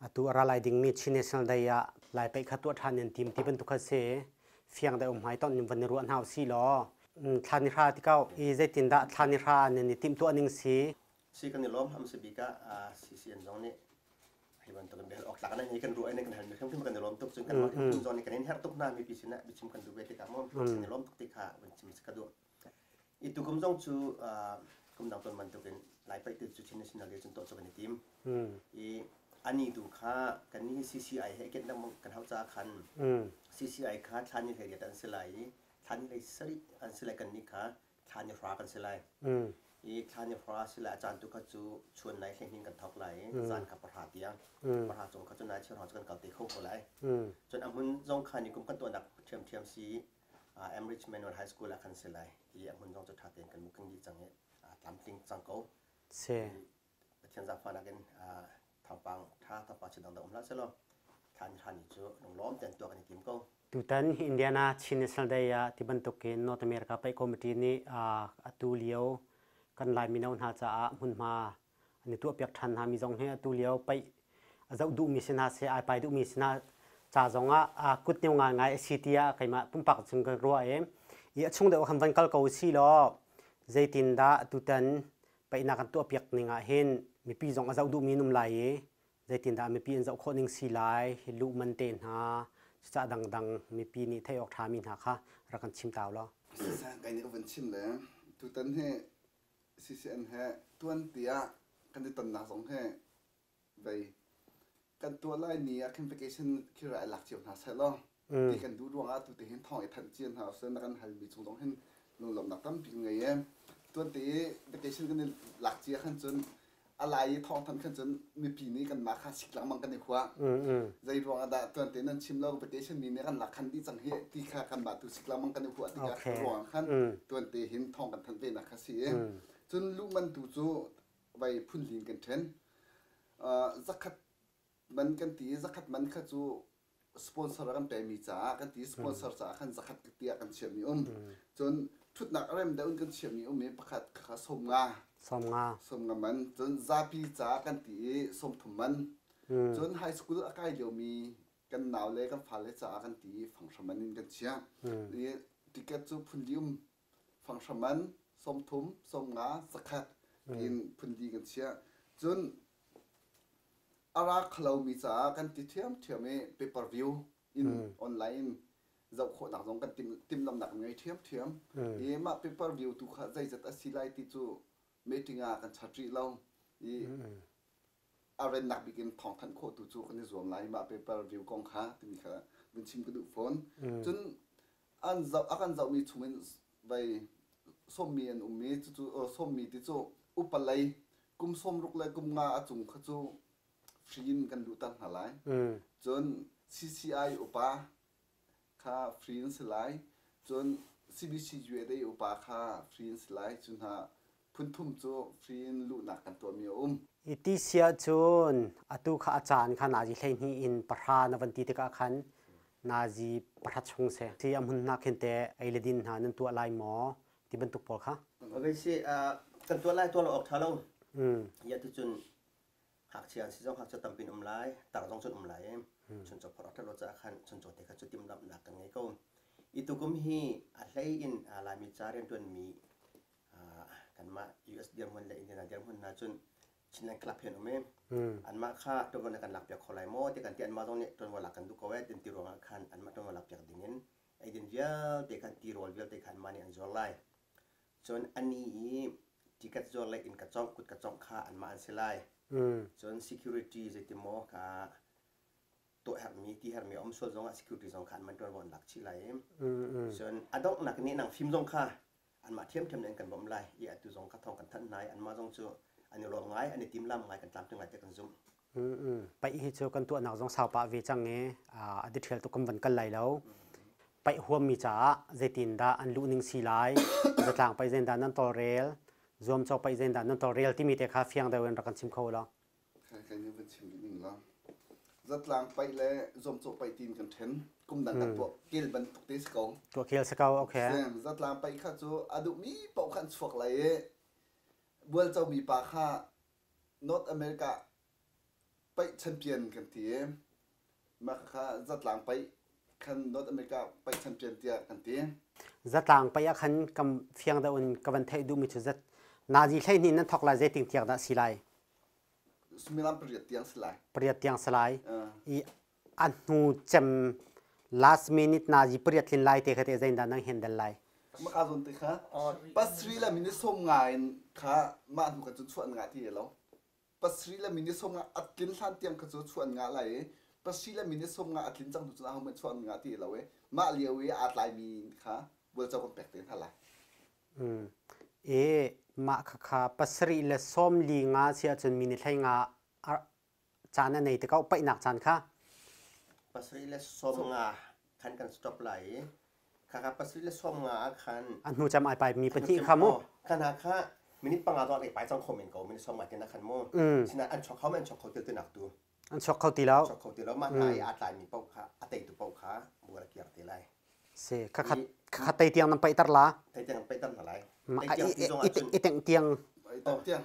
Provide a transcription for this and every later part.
Atu a ra lai dingmi Chin National Day ah Lai paih kha tuah ṭhan nan tim ti bantuk kha si. Fiang deuh hmai ton in van i ruah hna usih law thla ni hra ti ko i zeitindah thla ni hra nan i timhtuah ning si? Si kan i lawm ham si bik ah CCN zong nih hi bantuk in biahal awk tlak nan hi kan ruah in kan halmi hrimhrim kan i lawm tuk cun kanmah hrimhrim zong nih kan in herh tuk hna mipi sinah biachim kan duh ve tikah maw kan i lawm tuk ti kha van chim ka duh. I tukum zong cu kum dang ton bantukin Lai paih tu cu Chin National Day cun tuah cu kan i tim. I ani tu kha kan ni CCI he ket lengmang kan hau caah khan CCI kha thla ni hlei riat an si lai i thla ni hlei sarih an si lai kan ni kha thla ni hra kan si lai. I thla ni hra si lai a caan tu kha cu chuan nai hlei kan thok lai i zan kha pahra tiang pahra cung kha cu nai cheu cu kan kal te kho ko lai. Cun a hmun zong kha ni kum kan tuahnak ṭhiamṭhiam si Emrich Manual High School ah khan si lai i a hmun zong cu ṭha tein kan booking dih cang i tlamtling cang ko. Si. Pathian zaangfahnak in thawngpang ṭha thawngpang chia dangdang um hlah sehlaw thla ni hra ni cu lunglawm tein tuah kan i tim ko. Tutan Indiana Chin National Day ah ti bantukin North America Paih Committee nih atu lio kan Lai mino hna caah hmunhma an i tuahpiak ṭhan hna mi zong hi atu lio paih a zoh duhmi si hna seh ai pai duhmi si hna ca zong ah kutneu ngaingai a si tiah keimah pumpak cung ka ruah i i a chung deuh khan van kal ko si law zeitindah tutan paihnak kan tuahpiak ning ah hin mipi zong a zoh duhmi an um lai i zeitindah mipi an zoh khawh ning si lai hi luh man te hna cucah dangdang mipi nih theih awk ṭhami hna kha rak kan chim tau law. Kai nih ka van chim le tutan hi CCN he tuan tiah kan i tonnak zong hi vei kan tuah lai ni ah khin vacation khi ra i lak cio hna seh law ti kan duh ruangah tu te hin thawng i thanh cia hna usih na kan halmi chung zong hin lunglawmhnak tampi kan ngei e tuan te i vacation kan i lak cia khan cun a lai i thawng thanh khan cun mipi nih kanmah kha sik lengmang kan i huah zei ruangah dah tuan te nan chim lo vacation ni nih kan lak khan dih cang hi ti kha kanmah tu sik lengmang kan i huah tikah ruangah khan tuan te hin thawng kan thanh ve nak kha si i cun luh man tu cu vai phun lin kan ṭhen zakhat man kan ti i zakhat man kha cu sponsor a kan pemi caah kan ti sponsor caah khan zakhat tiah kan chiahmi um cun thutnak a rem deuh in kan chiahmi um i pakhat kha 50 50 50 man cun zapi caah kan ti i 30 man cun high school a kai liomi kan nau le kan fale caah kan ti i fanghra man in kan chiah i ticket cu phun li um fanghra man 30 50 zakhat tiin phun li kan chiah cun A ra kholomi caah kan ti ṭhiamṭhiam i pay-per-view in online in zoh khawhnak zong kan timhlamhnak kan ngei ṭhiamṭhiam. I mah pay-per-view tu kha zeizat a si lai ti cu meeting ah kan chat rih lo. I a rennak bik in thawngthanh khawh tu cu kan i zuam lai mah pay-per-view kong kha timi kha vun chim ka duh fawn. Cun an zoh a kan zohmi chungin vai sawmmi an um i cucu sawmmi ti cu upa lei kum 60 le kum nga a cung kha cu free in kan luhter hna lai. Cun CCI upa kha free in si lai. Cun CBC USA upa kha free in si lai. Cu hna phun thum cu free in luhnak kan tuahmi a um. I ti si ahcun atu kha a caan kha nazi 12 in pahra na van ti tikah khan nazi pahra chung si. Si a hmun hna khin te ei le din hna nan tuah lai maw? Ti bantuk pawl kha. Okay, si kan tuah lai tuah lo awk ṭha lo. Ya tu cun ngakchia an si zong ngakchia tampi um lai, tar zong cun um lai i chuncaw phorh awk ṭhat lo caah khan chuncaw te kha cu timhlamhnak kan ngei ko. I tukum hi a hlei in Laimi ca rianṭuanmi kanmah US dirhmun le Indiana dirhmun hna cun Chinland Club he an um i anmah kha ṭuanvo na kan lakpiak kho lai maw ti kan ti anmah zong nih ṭuanvo lak kan duh ko ee tin ti ruangah khan anmah ṭuanvo lakpiak dingin eidin vialte khan tirawl vialte khan anmah nih an zuar lai. Cun ani i ticket zuar le inn ka congh kut ka congh kha anmah an si lai. Cun security zeitimaw ka tuah herhmi ti herhmi a um sual zongah security zong kha an man ṭuanvo an lak chih lai i cun a donghnak nih nang fim zong kha anmah ṭhiamṭhiam in an kan bawmh lai i atu zong kha thawng kan thanh hna i anmah zong cu an i lawm ngai an i timlam ngai kan tlamtling lai tiah kan zumh. Paih hi cu kan tuahnak zong sau pah ve cang i a detail tuk kan van kal lai lo. Paih huammi caah zeitindah an luh ning si lai, zatlang paih zeitindah nan tawlrel, zuamcawh paih zeitindah nan tawlrel timi te kha fiang deuh in rak kan chim kho law. Kai nih van chim rih ning la. Zatlang paih le zuamcawh paih tiin kan ṭhen. Kum dang kan tuah kel bantuk te si ko. Tuah kel si ko, okay. Zatlang paih kha cu a duhmi paoh kha an chuak lai i bualcomi pa kha North America Paih champion kan ti i mah kha zatlang paih khan North America paih champion tiah kan ti. Zatlang paih ah khan kam fiang deuh in ka van theih duhmi cu zat nazi 12 nan thawk lai zeiting tiang dah si lai? Suimilam 8 tiang si lai. 8 tiang si lai. I a hnu cem last minute nazi 8 tlin lai te kha te zeidah nang handle lai? Maka zawn te kha 7 le minute 50 in kha mah hnu kha cun chuah an ngah ti lo. 7 le minute 50 a tlin hlan tiang kha cu chuah an ngah lai i 7 le minute 50 a tlin cang hnu cun ahohmanh chuah an ngah ti lo i mah lio i aa tlaimi kha bualco kan pek te hna lai. I mah khakha 7 le 45 si ahcun minute 15 caan a nei te ko paihnak caan kha. 7 le 50 khan kan stop lai i khakha 7 le 50 ah khan A hnu cam ai pai mi pahnih kha mu. Khan ha kha minute 5 to ai pai cang kho men ko minute 50 tin khan mu. Sinain an chok kho men chok kho til tinak tu. An chok kho ti lo. Chok kho ti lo mah hna i aa tlai mi paoh kha a tei tu paoh kha bual a kiar te lai. Si khakhat khakhat tei tiang nan paih tar la. Tei tiang paih tar hna lai. I teng tiang. I teng tiang.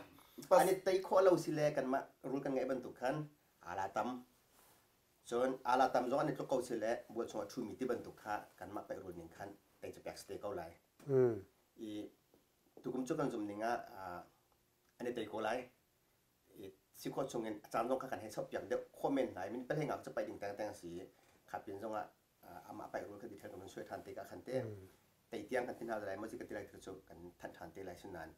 Ani tei khawh lo si le kanmah rul kan ngeih bantuk khan ala tam. Cun ala tam zong an i tluk ko si le bual chungah ṭhumi ti bantuk kha kanmah paih rul ning khan tei cu pek si te ko lai. I tukum cu kan zum ning ah an i tei ko lai. Si khawh chungin a caan zong kha kan hei chappiak deuh khawh men hna i min pelhei ngak cu paih ding tengteng si kha pin zong ah amah paih rul kha detail kan suai ṭhan tikah khan te tei tiang kan ti hna lai maw kan ti lai cu kan thanh ṭhan te lai sunan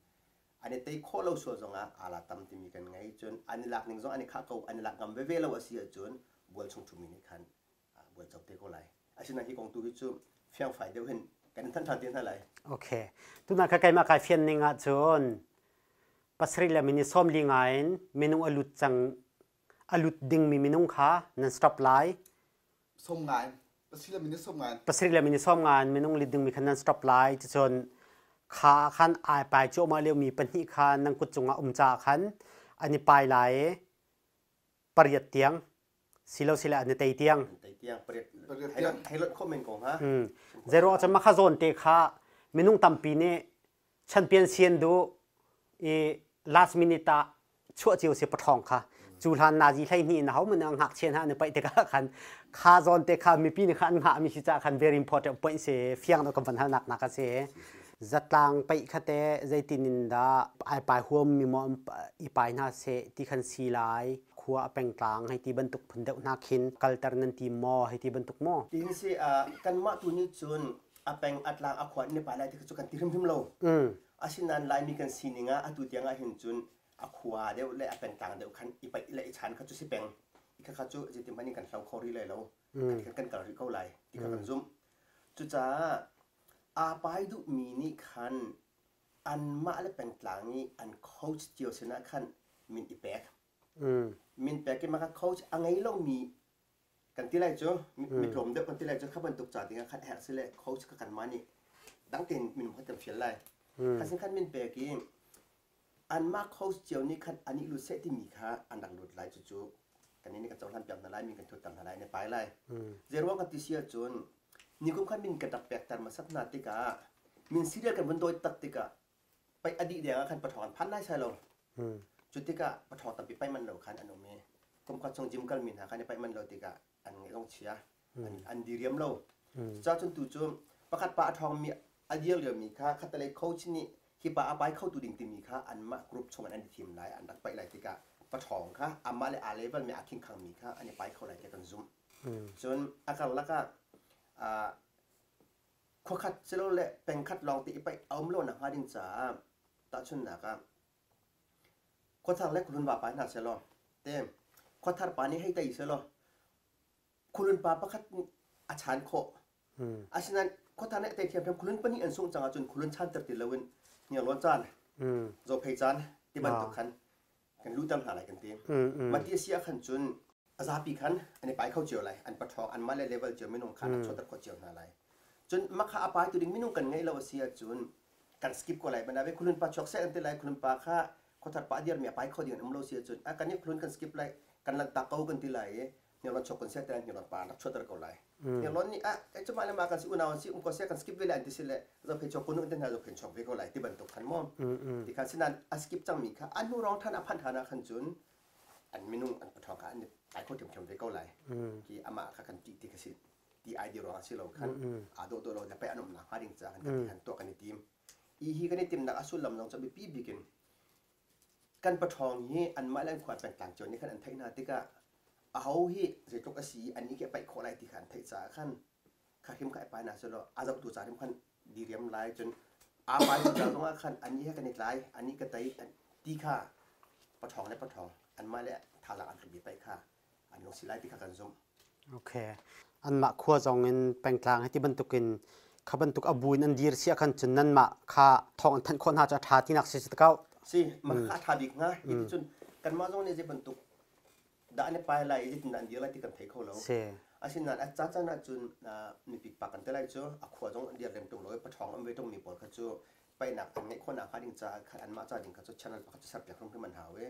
an i tei khawh lo sual zong ah ala tam timi kan ngei cun an i lak ning zong an i khah ko an i lak ngam veve lo a si ahcun bual chung ṭhumi nih khan bual co te ko lai asinain hi kong tu hi cu fiangfai deuh hin kan in thanh ṭhan te hna lai. Okay. Tuna kha keimah kai fian ning ahcun 7 le minute 45 in minung a lut cang a lut dingmi minung kha nan stop lai. 50 in 7 le minute 50 in 7 le minute 50 in minung lut dingmi kha nan stop lai. Cucun kha khan ai pai cuahmah liomi pahnih kha nan kut cungah um caah khan an i pai lai i 8 tiang silo sile an i tei tiang. Tei tiang 8 hei lot kho men ko ha. Zero ahcun mah kha zawn te kha minung tampi nih champion sian duh i last minute ah chuah cio si pathawng kha cu hlan nazi 12 in ho man ngakchia hna an i paih tikah khan kha zawn te kha mipi nih kha an hngah mi si ca khan very important point si fiang do kan van hal nak nak a si zatlang paih kha te zeitin in dah ai pai huam mi mo i pai hna se ti khan si lai khua a pengtlang hei ti bantuk phun deuh hna khin kalter nan ti maw hei ti bantuk maw Tin si kanmah tu nih cun a peng a tlang a khua in pai lai ti cu kan ti hrimhrim lo. Asinain Laimi kan sining ah atu tiang ah hin cun a khua deuh le a pengtlang deuh khan i paih le i chan kha cu si peng. I kha kha cu zeitin hmanh in kan hlo kho rih lai lo. Kan kan kal rih ko lai ti kha kan zumh. Cucaah aa pai duhmi nih khan anmah le pengtlang i an coach cio sinah khan min i pek. Min pek i mah coach a ngei lomi kan ti lai cu mi tlawm deuh kan ti lai cu kha bantuk ca ding ah khan herh si le coach kha kanmah nih dang tein minung kha kan fial lai. Kha sin khan min pek i anmah coach cio nih khan an i lut seh timi kha an rak lut lai cucu kan nih kan cohlan piak hna lai min kan thut hna lai ne pai lai. Zeiruang kan ti si ahcun nikum khan min kan rak pekter hmasat hna tikah min serial kan vun dawi tak tikah paih a dih deng ah khan pathawng an phan lai sai lo. Cu tikah pathawng tampi paih manh lo khan an um i kum khat chung gym kalmi hna khan i paih manh lo tikah an ngeih zong chia an diriam lo. Cucaah cun tu cu pakhat pa a ṭhawngmi a dir liomi kha khattelei coach nih hi pa a pai khotu ding timi kha anmah group chung in an i thim lai an rak paih lai tikah paṭhawng kha amah le aa level mi aa khingkhangmi kha an i pai kho lai tiah kan zumh. Cun a karlak ah khuakhat silole pengkhat lawng te i paih a um lo nakhnga ding caah tahchunhnak ah khuathar le khuhlun va pai hna sehlaw te khuathar pa nih hei tei sehlaw khuhlun pa pakhat a chan khawh. Asinain khuathar nih a tei thiamthiam khuhlun pahnih an sungh cang ahcun khuhlun chanter ti loin hniarlawn caan, zophei caan ti bantuk khan kan luter hna lai kan ti. Mah ti a si ah khan cun a zapi khan an i pai kho cio lai. An paṭhawng anmah le level cio minung kha an chuahter khawh cio hna lai. Cun mah kha a paitu ding minung kan ngeih lo a si ahcun kan skip ko lai. Bana ve khulun pa chuak seh an ti lai. Khulun pa kha khuathar pa a dirmi a pai kho ding an um lo si ahcun a kan i khulun kan skip lai kan lanhtak ko kan ti lai i hniarlawn chuak kun seh ti hniarlawn pa rak chuahter ko lai. Hniarlawn nih ah kai cuma le ma kan si unau an si um ko seh kan skip ve lai an ti si le zophei chuak kun ti hna zophei chuak ve ko lai ti bantuk khan maw ti khan sinan a skip cangmi kha a hnu rong than a phanh than ah khan cun. An minung an paṭhawng kha an i pai kho ṭhiamṭhiam ve ko lai. Hi amah kha kan ṭih ti kha si ti idea ruang ah si lo khan aa dawh dawh lo le pei an umnak hnga ding caah kan ti khan tuah kan i tim. I hi kan i timnak a sullam zong cu biapi bik in kan paṭhawng hi anmah le an khua pengtlang cio nih khan an theih hna tikah aho hi zeitluk a si i annih khi a paih khawh lai ti kha an theih caah khan kha hrim kha i pai hna selaw a zohtu ca hrim khan diriam lai cun aa pai tu ca zongah khan annih he kan i tlai annih ka tei ti kha paṭhawng le paṭhawng anmah le thazaang an tluk paih kha an lung si lai ti kha kan zumh. Okay. Anmah khua zong in pengtlang hi ti bantukin kha bantuk a bu in an dir si ahkhan cun nanmah kha thawng an thanh khawh hna cu a ṭha tinak si si ko. Si, mah kha a ṭha bik hnga. Hi ti cun kanmah zong nih zei bantuk dah an i pai lai i zeitin dah an dir lai ti kan thei kho lo. Si. Asinain a caan ahcun mipi pak kan te lai cu a khua zong an dir lem ṭung lo i paṭhawng an ve ṭungmi pawl kha cu paihnak an ngeih khawhnak hnga ding caah khan anmah ca ding kha cu channel pakhat cu serpiak hrimhrim an hau i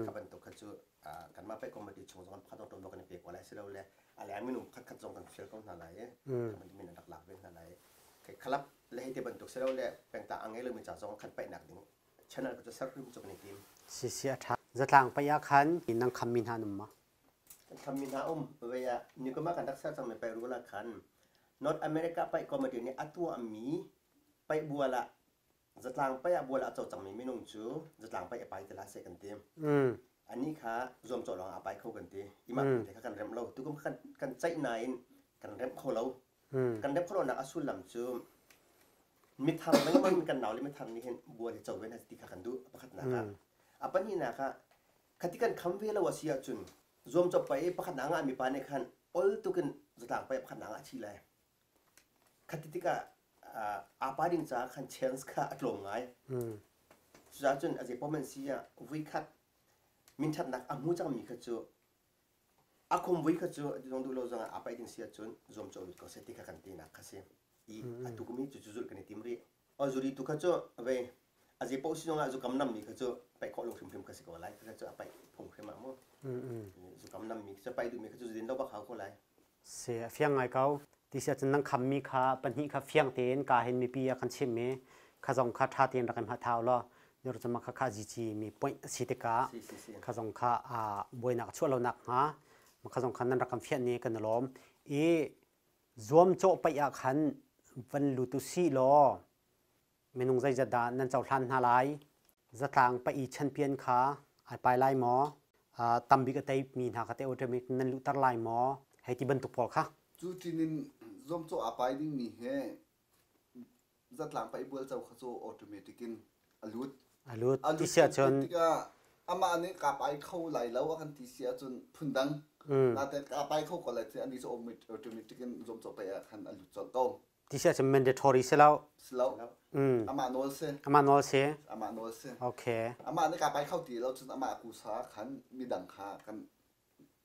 kha bantuk kha cu kanmah paih committee chung zong pakhat zong ṭuanvo kan i pe ko lai silole a leng minung pakhat khat zong kan fial ko hna lai i kha bantuk min an rak lak ve hna lai. Khalap le hei te bantuk silole pengtlang a ngei lomi ca zong khan paihnak ding channel kha cu ser hrim cu kan i tim. Si si a ṭha. Zatlang paih ah khan nang khammi hna an um ma? Kan khammi hna um. Vei ah nikum ah kan rak ser cangmi paih rual ah khan North America paih committee nih a tuahmi paih bual ah zatlang paih ah bual ah a co cangmi minung cu zatlang paih a pai ti hlah seh kan ti. Anih kha zuamcawh lawng ah a pai kho kan ti. Imah te kha kan remh lo. Tukum kha kan ceih nain kan remh kho lo. Kan remh khawh lonak a sullam cu mithar lengmang kan nau le mithar nih hin bual hi co ve hna ti kha kan duh pakhatnak ah. A pahnihnak ah khati kan kham ve lo a si ahcun zuamcawp pa i pakhatnak ngah mi pa nih khan ol tukin zatlang pa i pakhatnak ah a thi lai. Khati tikah aa pa ding caah khan chance kha a tlawm ngai. Cucaah cun a zeipaoh si ah vuikhat minṭhatnak a hmu cangmi kha cu A khumvui kha cu zong duh lo zongah aa paih ding si ahcun zuamcawh lut ko seh ti kha kan tinak kha si. I atu kum hi cucu zulh kan i tim rih. O zuri tu kha cu vei a zei paoh si zongah zukam nammi kha cu paih khawh lo hrimhrim kha si ko lai. Kha cu a paih phung hrim ah mu. Zukam nammi cu paih duhmi kha cu zudin lo bak hau ko lai. Si a fiang ngai ko. Ti si ahcun nan khammi kha pahnih kha fiang tein ka hin mipi a kan chimh i kha zong kha ṭha tein rak in hma thau law Nurcama kha kha zici mi point a si tikah kha zong kha buainak a chuah lo nak hnga kha zong kha nan rak kan fianh ni kan i lawm i zuamcawh paih ah khan van lut u sih law minung zeizat dah nan cohlan hna lai zatlang paih i champion kha ai pai lai maw tambik a tei mi hna kha te automatic nan luhter lai maw hei ti bantuk pawl kha cu tinin zuamcawh a pai ding mi he zatlang paih bual co kha cu automatic in a lut. A lut. Ti si ahcun tikah amah nih kaa pai kho lai lo a kan ti si ahcun phundang. Natein kaa pai kho ko lai ti ani cu automatic in zuamcawh paih ah khan a lut colh ko. Ti si ahcun mandatory si lo. Si lo. Amah nawl si. Amah nawl si. Amah nawl si. Okay. Amah nih kaa pai kho ti lo cun amah kusa khan midang kha kan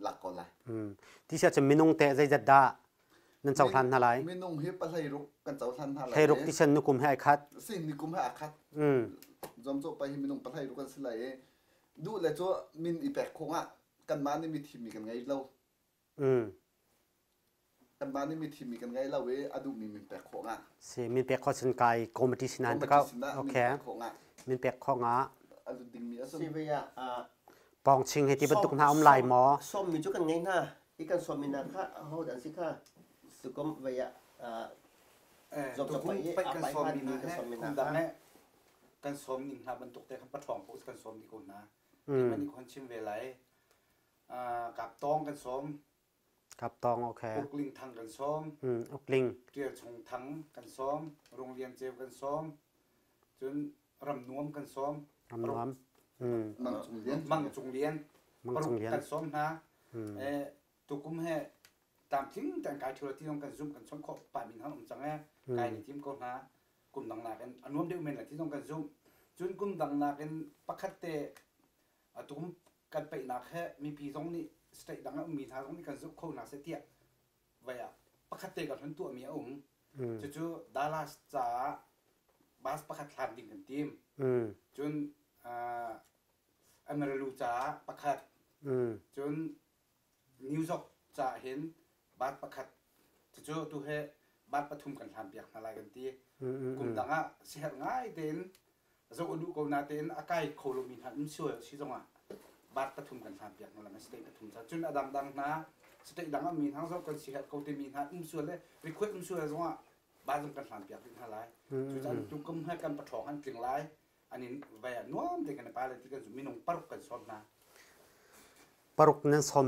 lak ko lai. Ti si ahcun minung teh zeizat dah nan cohlan hna lai? Minung hi pahlei ruk kan cohlan hna lai. Hlei ruk ti sen nukum he ai khat. Si nikum he aa khat. Zuamcawh pa hi minung pahlei ruk an si lai i duh le cu min i pek khawh ah kanmah nih mithim mi kan ngei lo. Kanmah nih mithim mi kan ngei lo i a duhmi min pek khawh nga. Si min pek khawh cun kai committee sinan ta Okay. Min pek khawh nga. A lut dingmi a si. Si ah Pawngching he ti bantuk hna um lai maw? Sawmmi cu kan ngei hna. I kan sawmmi hna kha aho dan si kha tukum vei ah tukum paih kan sawmmi hna he kum dang he kan sawm ning hna bantuk te khan paṭhawng paoh kan sawm dih ko hna. Keimah nih kan chim ve lai. Kap tawng kan sawm. Kap tawng okay. Ukling thang kan sawm. Ukling. Tial Chung Thang kan sawm. Rung Lian Ceu kan sawm. Cun Ramnuam kan sawm. Ramnuam. Mang Cung Lian. Mang Cung Lian. Mang Cung Lian. Kan sawm hna. Tukum he tlamtling tein kai ṭhio ti zong kan zumh kan chawnh khawh pa min han um cang e kai ni tim ko hna kum dang nakin a nuam deuh men la ti zong kan zumh cun kum dang nakin pakhat te atukum kan peihnak he mipi zong nih state dang a ummi hna zong nih kan zumh kho hna seh tiah vai ah pakhat te kan hun tuahmi a um cucu Dallas caah bus pakhat hlan ding kan tim cun Amarillo caah pakhat cun New York caah hin bus pakhat cucu tu he bus pathum kan hlan piak hna lai kan ti kum dang ah siherh ngai tein zoh a duh ko natein a kai kho lomi hna um si zongah. Bat pathum kan hlan piak hna lai state pathum ca. Cun a dangdang hna state dang ah mi hna zong kan si herh ko timi hna um sual le request um sual zong ah ba zong kan hlan piak ding hna lai. Cucaah tukum he kan paṭhawng an tling lai. An in vai ah nuam te kan i pa lai ti kan minung paruk kan sawm hna. Paruk nan sawm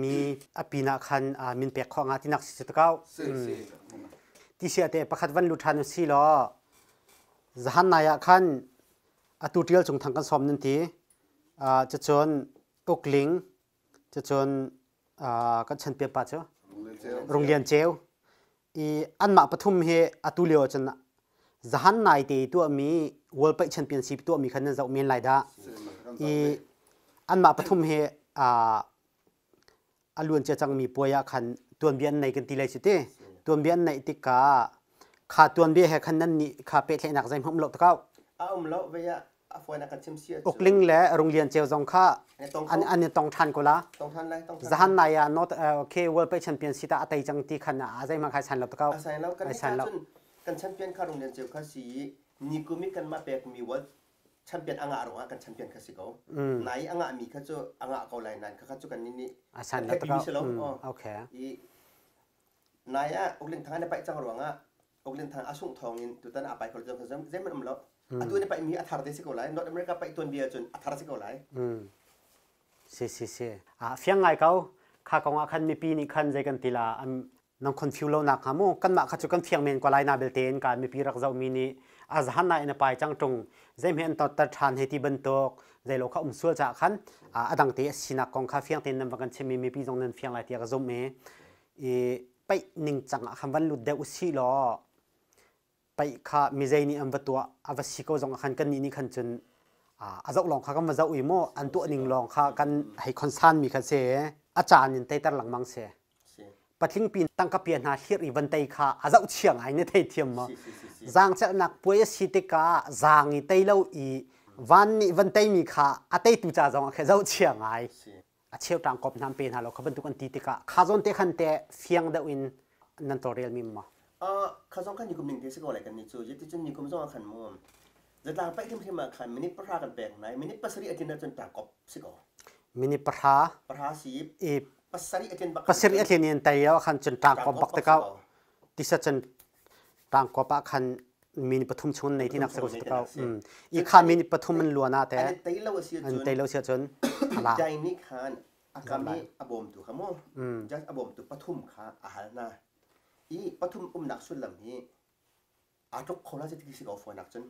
mi a pinah khan min pek khawh nga tinak si takau. Ti sia te pakhat van lu ṭhan si law zahan nai ah khan atu ṭial cung thang kan sawm nan ti. Cucun ukling cucun kan chanpian pa cu Runglian Ceu i anmah pathum hi atu lio ahcun zahan nai te tuahmi World Paih Championship tuahmi khan nan zoh men lai dah. I anmah pathum hi a luan cia cangmi puai ah khan tuanbia an nei kan ti lai cu ti. Tuanbia an neih tikah kha tuanbia he khan nan nih kha pehtlaihnak zeihmanh um lo takau. A um lo vei ah a fawi na kan chim si ahcun. Ukling le Runglian Ceu zong kha an an i tong ṭhan ko la. Tong ṭhan lai, tong ṭhan. Zahan nai ah North okay World Paih Champion si ta a tei cang ti khan a zeihmanh khai san lo takau. A sai lo kan Ai san lo. cun kan champion kha Runglian Ceu kha si i ni kum i kanmah pekmi World champion a ngah ruangah kan champion kha si ko. Nai a ngahmi kha cu a ngah ko lai nain kha kha cu kan nih nih A san lo theihpi takau. si lo. Okay. I nai ah Uklin Thang an paih cang ruangah Uklin Thang a sungh thawng in tutan a pai kho lo zeihmanh um lo. Atu na paihmi a thar te si ko lai. North America paih tuanbia cun a thar si ko lai. Si si si. Ah fiang ngai ko. Kha kong ah khan mipi nih khan zei kan ti la nang confuse lo nak hnga mu kanmah kha cu kan fiang men ko lai na belte in ka mipi rak zohmi nih a zahan na in a pai cang tung zeihme an tor ṭhan hei ti bantuk zeilo kha um sual caah khan a dang te a sinak kong kha fiang tein nan va kan chimmi mipi zong nan fiang lai tiah ka zumh i i paih ningcang ah khan van lut deuh usih law paih kha mizei nih an va tuah a va si ko zong ah khan kannih nih khan cun a zoh lawng kha kan va zoh i mu an tuah ning lawng kha kan hei concern mi kha si a caan in teiter lengmang si patling pi tangka pia hna hlirh i van tei kha a zoh chia ngai na thei thiam maw zaangcelhnak puai a si tikah zaang i tei lo i van nih van tei mi kha a teitu ca zong ah khe zoh chia ngai a cheu tang kop hna pe hna lo kha bantuk an ti tikah kha zawn te khan te fiang deuh in nan tawlrel mi maw Kha zong khan nikum ning te si ko lai kan ni cu yeti cun nikum zong ah khan mu zatlang paih hrimhrim ah khan minute pahra kan pek nai minute pasarih a tlin ahcun tang kop si ko minute pahra pahra si i pasarih a tlin bak pasarih a tlin in tai ah khan cun tang kop bak te kau tisa cun tang kop ah khan minute pathum chung nei tinak si ko si ko i kha minute pathum an luan ah te an tei lo a si an tei lo si ahcun ala jai nih khan a kam i a bawmtu kha mu just a bawmtu pathum kha a hal hna i pathum umnak sullam hi aa tluk kho la ti si ko fawinak cun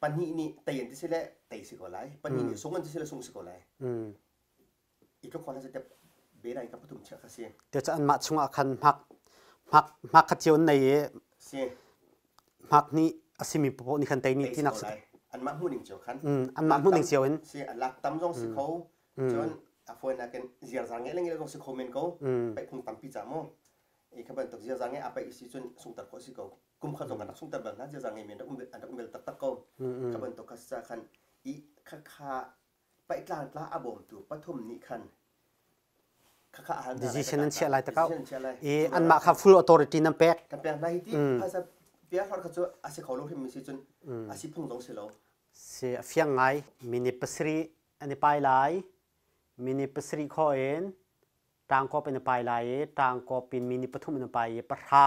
pahnih nih tei an ti si le tei si ko lai pahnih nih sung an ti si le sung si ko lai i tluk kho la te be ka pathum chia kha si te cu anmah chungah khan hmak hmak hmak khat cio an nei i si hmak nih a simi popoh nih khan tei nih tinak si anmah hmuhning cio khan anmah hmuhning cio in si lak tam zong si kho cun a fawinak in ziarza nge le nge zong si kho men ko paih phung tampi ca mu i kha bantuk ziarza nge a paih si cun sungter khawh si ko kum khat zong kan rak sungter bal hna ziarza nge men rak um an rak um bel taktak ko kha bantuk kha sa khan i kha kha paih tlang tla a bawmtu pathum nih khan decision an chiah lai takau i anmah kha full authority nan pek kan pek hna hi ti phaisa pia hlor kha cu a si kho lo hrim mi si cun a si phung zong si lo si a fiang ngai minute pasarih an i pai lai minute pasarih kho in tangkawp in a pai lai i tangkawp in minute pathum in a pai i pahra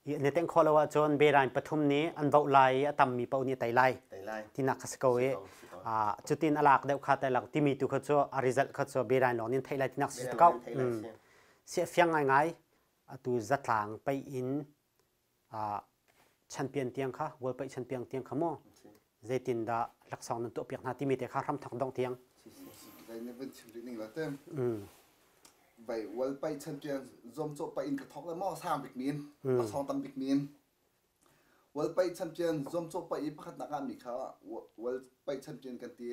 i an i tengh khawh lo ahcun berain pathum nih an voh lai i a tammi paoh nih a tei lai tinak kha si ko i cutin a lak deuh kha tai lak timi tu kha cu a result kha cu berain lawng nih an theih lai tinak si ko si a fiang ngaingai atu zatlang pei in champion tiang kha world paih champion tiang kha mu zeitindah laksawng nan tuahpiak hna timi te kha hramthok dong tiang Vai ne van chim rih ning la te vai world paih champion zom cho paih in ka thok le mo sang bik min laksawng tam bik min world paih champion zom cho paih i pakhat nak ah mi kha world paih champion kan ti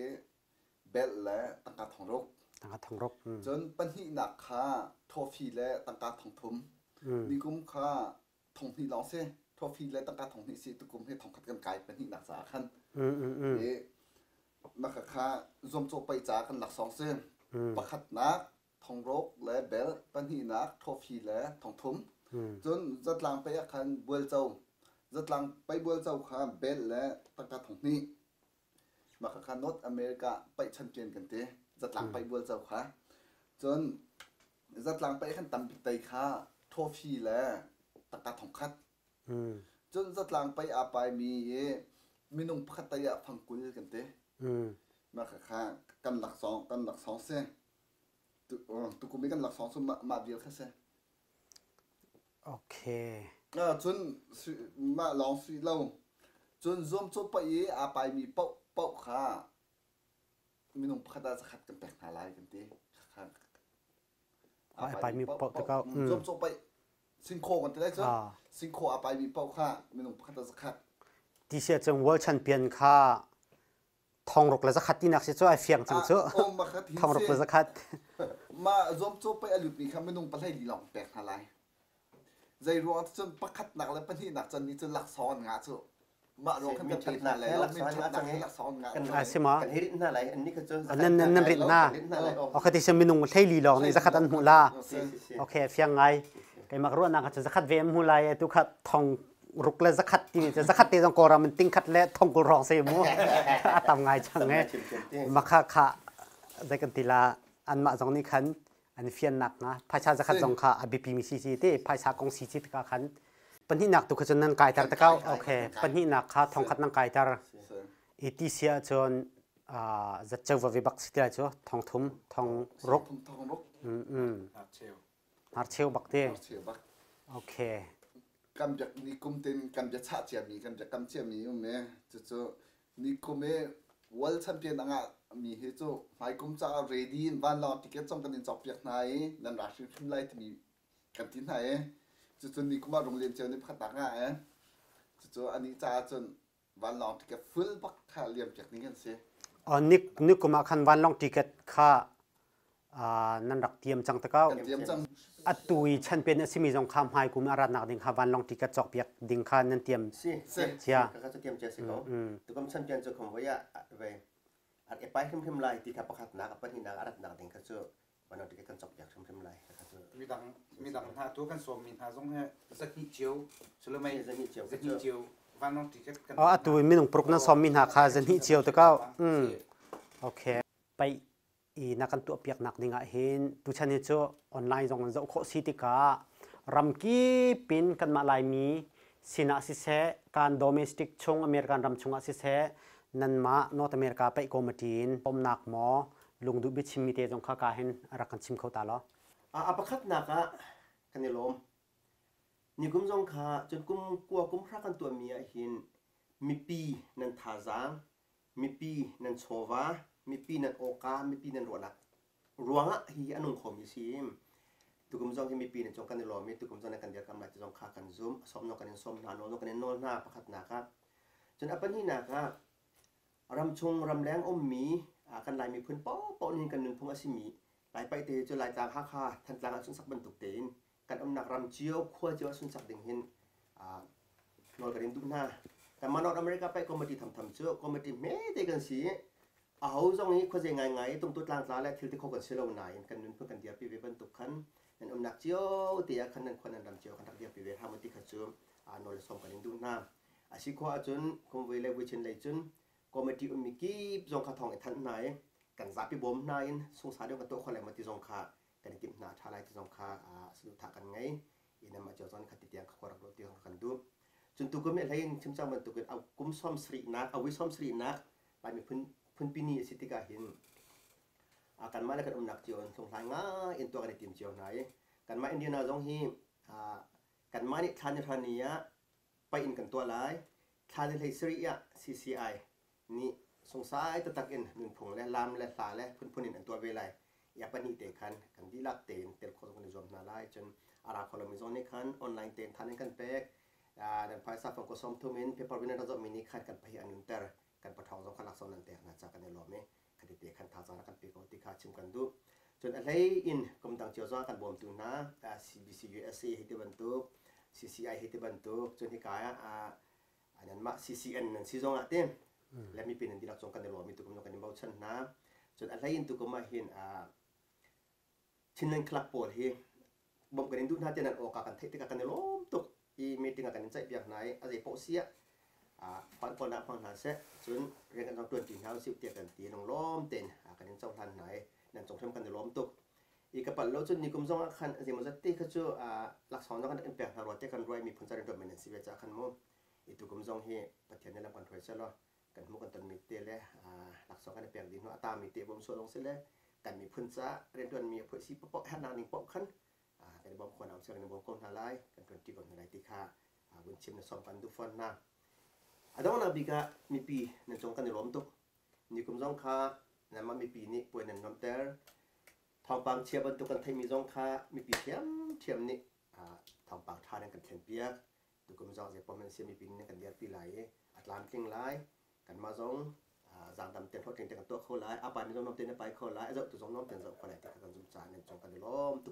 belt le tangka thong ruk tangka thong ruk cun pahnihnak kha trophy le tangka thong thum nikum kha thong hnih lawng si trophy le tangka thong hnih si tukum hi thong khat kan kai pahnihnak caah khan i maka kha zuamcawh paih ca kan laksawng si pakhatnak thongrok le bel pahnihnak trophy le thongthum cun zatlang paih ah khan bualco zatlang paih bualco kha bel le tangka thong hnih maka kha North America paih champion kan ti. Zatlang paih bual co kha. Cun zatlang paih khan tambik tei kha trophy le tangka thongkhat. Cun zatlang paih aa paimi i minung pakhat tei ah fangkul kan ti. Mah kha kan laksawng kan laksawng si. Tukum i kan laksawng cu mah vial kha si. Okay. Cun mah lawng si lo. Cun zuamcawh paih i aa paimi paoh paoh kha minung pakhat ah zakhat kan pek hna lai kan ti. Aa paimi paoh te ko. Zuamcawh paih singkhaw kan ti lai cu. Singkhaw aa paimi paoh kha minung pakhat ah zakhat. Ti sia cung World Champion kha thongruk le zakhat tinak si cu ai fiang cang cu. Thongruk le zakhat. Mah zuamcawh paih a lutmi kha minung pahlei li lawng pek hna lai. Zei ruang cun pakhatnak le pahnihnak can ni cu laksawng an ngah cu. Mah ruang khan kan pek hna lai lo min ṭhatnak he laksawng an ngah. A si ma? Kan hi rit hna lai an ni kha cun nan nan nan rit hna. Okay ti minung hlei li lawng nih zakhat an hmuh la. Okay fiang ngai. Keimah ruahnak cu zakhat ve an hmu lai tu kha thong ruk le zakhat timi cu zakhat te zong Kawlram in tingkhat le thongkul hrawng si mu a tam ngai chang e makha kha zei kan ti la anmah zong nih khan an fiannak nga phaisa zakhat zong kha a biapi mi si si te phaisa kong si si tikah khan pahnihnak tu kha cun nan kaiter takau okay pahnihnak kha thongkhat nan kaiter i ti si ahcun zatceu va ve bak si ti lai cu thong thum thong ruk Hnarcheu bak te. Hnarcheu bak. Okay. Kan biak ni kum tin kan bia chah ciami kan biakam ciami um e cucu ni kum e world champion anga mi hi cu hmaikum caah ready in vanlawng ticket zong kan in cawk piak hna i nan ra hrimhrim lai timi kan ti hna e cucu ni kum ah runglian cio nih pakhat nak nga e cucu anih caah cun vanlawng ticket full bak kha liam piak ding kan si. Ni ni kum ah khan vanlawng ticket kha nan rak tiam cang te ko. Kan tiam cang. Atu i champion a simi zong kha hmai kum a ratnak ding kha vanlawng ticket cawk piak ding kha nan tiam. Si si. Cia. Ka ka tiam cia si ko. Tukum champion cu khom voia ve ar epai hrimhrim lai ti kha pakhatnak a pahnihnak a ratnak ding kha cu vanlawng ticket kan cawk piak hrimhrim lai. Midang midang hna tu kan sawmmi hna zong he zahnih cio sulumei zahnih cio zahnih cio vanlawng ticket kan Oh atu minung paruk nan sawmmi hna kha zahnih cio te ko. Okay. Pai i na kan tuahpiaknak ding ah hin tuchan hi cu online zong in zoh khawh si tikah ramkip in kanmah Laimi sinah siseh kan domestic chung American ram chungah siseh nanmah North America paih committee in bawmnak maw lungduh biachimmi te zong kha ka hin rak kan chim kho ta law. A pakhatnak ah kan i lawm. Nikum zong kha cun kum kua kum hra kan tuahmi ah hin mipi nan thazaang mipi nan chawva, mipi nan awka, mipi nan ruahnak ruangah hi a nung khomi si. Tukum zong hi mipi nan cung kan i lawm i tukum zong nan kan dirkamh lai ti zong kha kan zum. Sawm kan in sawm hna, nawl kan in nawl hna pakhatnak ah. Cun a pahnihnak ah ramchung ramleng ummi kan Lai miphun paohpaoh nih kan nunphung a simi Lai paih te cu Laitlang Hakha Thantlang ah sunsak bantuk tein kan umnak ram cio khua cio ah sunsak ding hin nawl kan in duh hna. Kanmah North America paih committee thamtham cu committee hmete kan si i aho zong hi khuaze ngaingai i tungtu tlangtla le thil ti kho kan si lo nain kan nunphun kan dirpi ve bantuk khan nan umnak cio te ah khan nan khua nan ram cio khan rak dirpi ve hram u ti kha cu nawl le sawm kan in duh hna. A si khawh ahcun kumvui le vuichin lei cun committee ummi kip zong kha thawng i thanh hna i kan zapi bawm hna in sungsa deuh kan tuah khawh lai maw ti zong kha kan i timh hna ṭha lai ti zong kha saduhthah kan ngei i namah cio zong khat ti tiang khua rak ruah ti kan duh. Cun tukum i hlei in chim cang bantukin a kum sawm sarihnak a vui sawm sarihnak Lai miphun phunpi ni a si tikah hin kanmah le kan umnak cio in hlunghlai ngai in tuah kan i tim cio hna i kanmah Indiana zong hi kanmah nih thla ni hra ni ah paih in kan tuah lai thla ni hlei sarih ah CCI nih sungsai taktak in nunphung le lam le hla le phunphun in an tuah ve lai. Ya pahnih te khan kan dihlak tein tel khawh zong kan i zuam hna lai. Cun a ra kho lomi zong nih khan online tein than in kan pek. Nan phaisa fang ko som thum in paper win an zohmi nih khan kan pahih an nunter. Kan pathawng zong kha laksawng nan pek hna ca kan i lawm i khati te khan thazaang kan pe ko ti kha chim kan duh. Cun a hlei in kum dang cio zong kan bawmtu hna CBC USA hi ti bantuk CCI hi ti bantuk cun hika ah nanmah CCN nan si zong ah te le mipi nan dihlak zong kan i lawm i tukum kan i bochan hna. Cun a hlei in tukum ah hin Chinland Club pawl hi bawmh kan in duh hna ti nan awka kan theih tikah kan i lawm tuk i meeting ah kan in ceihpiak hna i a zei paoh si ah. Hman kawlnak hmang hna seh, cun rian kan zong ṭuanṭi hna usih tiah kan ti. Lunglawm tein kan in cohlan hna i nan cung hrim kan i lawm tuk. I ka palh lo cun nikum zong ah khan zeimawzat te kha cu laksawng zong kan in pek hna rua tiah kan ruah i miphun ca rianṭuan men nan si ve caah khan mu. I tukum zong hi Pathian nih lam kan hruai seh law kan hmuh kan tonmi te le laksawng kan i pek dih hnu a tangmi te bawm sual zong si le kan miphun ca rianṭuanmi a phuaisi paoh herhnak ning paoh khan kan i bawm khawh hna kan i bawm ko hna lai kan ṭuanṭi ko hna lai ti kha vun chim na sawm kan duh fawn hna. A donghnak bik ah mipi nan cung kan i lawm tuk. Nikum zong kha nanmah mipi nih puai nan nuamhter. Thawngpang chia bantuk kan theihmi zong kha mipi ṭhiamṭhiam nih thawngpang ṭha nan kan thlenpiak. Tukum zong zeipom nan si mipi nih nan kan dirpi lai i a tlamtling lai. Kanmah zong zaangdam tein hlawhtling tein kan tuah kho lai. A paimi zong nuam tein a pai kho lai. A zohtu zong nuam tein zoh kho lai ti kha kan zumh caah nan cung kan i lawm tuk.